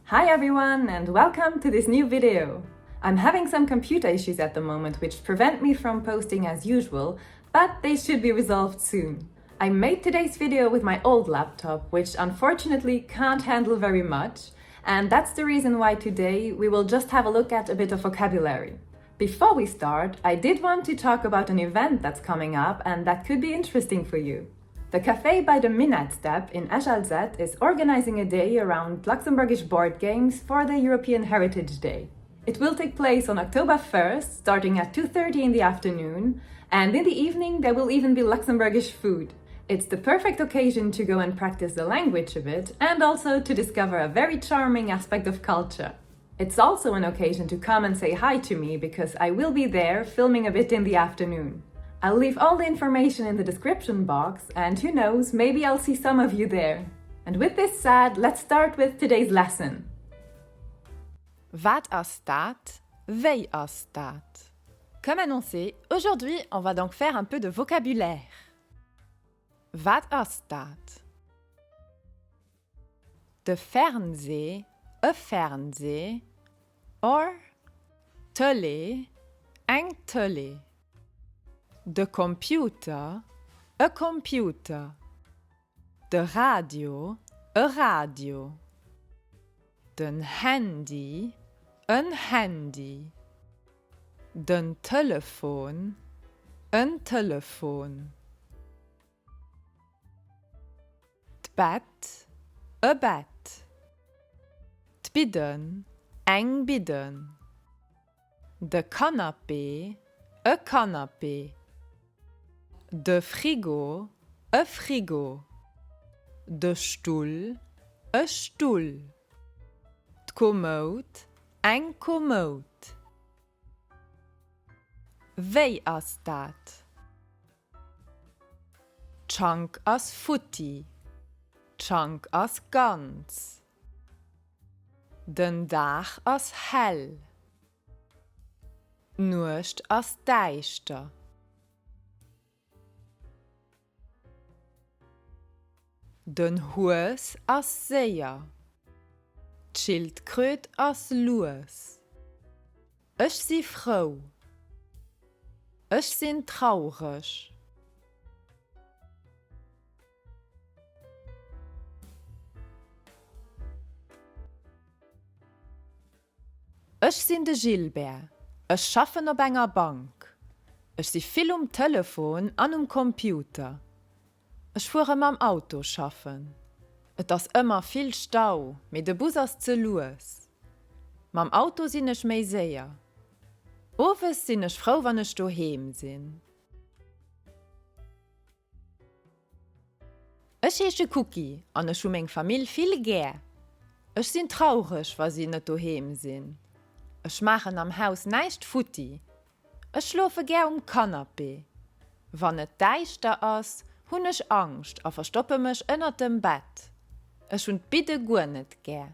Hi everyone and welcome to this new video! I'm having some computer issues at the moment which prevent me from posting as usual, but they should be resolved soon. I made today's video with my old laptop, which unfortunately can't handle very much, and that's the reason why today we will just have a look at a bit of vocabulary. Before we start, I did want to talk about an event that's coming up and that could be interesting for you. The Café by the Minettsdäpp in Esch-Alzette is organizing a day around Luxembourgish board games for the European Heritage Day. It will take place on October 1st, starting at 2:30 in the afternoon, and in the evening there will even be Luxembourgish food. It's the perfect occasion to go and practice the language a bit and also to discover a very charming aspect of culture. It's also an occasion to come and say hi to me because I will be there filming a bit in the afternoon. I'll leave all the information in the description box and who knows, maybe I'll see some of you there. And with this said, let's start with today's lesson. Wat ass dat? Wéi ass dat? Comme annoncé, aujourd'hui on va donc faire un peu de vocabulaire. Wat ass dat? De Fernseh, e Fernseh or Tëlee, eng Tëlee. De Computer, e Computer. De Radio, e Radio. Den Handy, en Handy. Den Telefon, en Telefon. D'Bett, e Bett. D'Bidden, eng Bidden. De Canapé, e Canapé. De Frigo, e Frigo. De Stull, e Stull. D'Komoud, eng Komoud. Wéi ass dat? D'Schank ass futti. D'Schank ass ganz. Den Dag ass hell. D'Nuecht ass däischter. Den Hues ass séier. D'Schildkröt ass lues. Ech si frou. Ech sinn traureg. Ech sinn de Gilbert. Ech schaffen op enger Bank. Ech si vill um Telefon an um Computer. Ech fuere mam Auto schaffen. Et ass ëmmer vill Stau, mee de Bus ass ze lues. Mam Auto sinn ech méi séier. Owes sinn ech frou wann ech doheem sinn. Ech heesche Cookie an ech hu meng Famill vill gär. Ech sinn traureg wa si net doheem sinn. Ech maachen am Haus näischt futti. Ech schlofe gär um Canapé. Wann et däischter ass, hunn ech Angscht a verstoppe mech ënnert dem Bett. Ech hunn d'Bidde guer net gär.